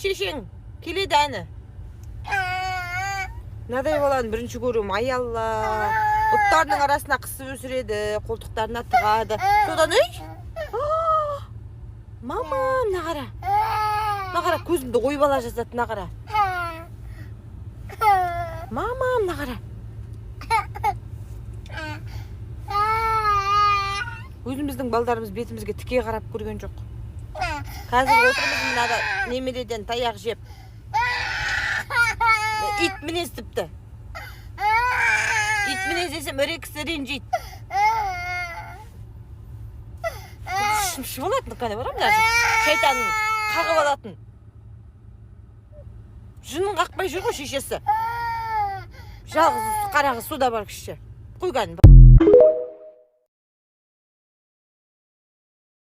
Шешең келеді, әні. Мынадай баланы бірінші көруім. Ай, Алла, бұттарының арасына қысып өсіреді, қолтықтарына тығады. Содан, ей, мама, мына қара, мына қара, көзімді ойып ала жаздады. Мына қара, мама, мына қара. Өзіміздің балдарымыз бетімізге тіке қарап көрген жоқ. Қазір отырмыз мынада немереден таяқ жеп. Ит мінез тіпті, ит мінез десем, ірі кісі ренжиді. Шымшып алатын кәне бар ғой, даже шайтанын қағып алатын. Жынын қақпай жүр ғой шешесі. Жалғыз қара қыз суда бар кіші. Қой, кәні.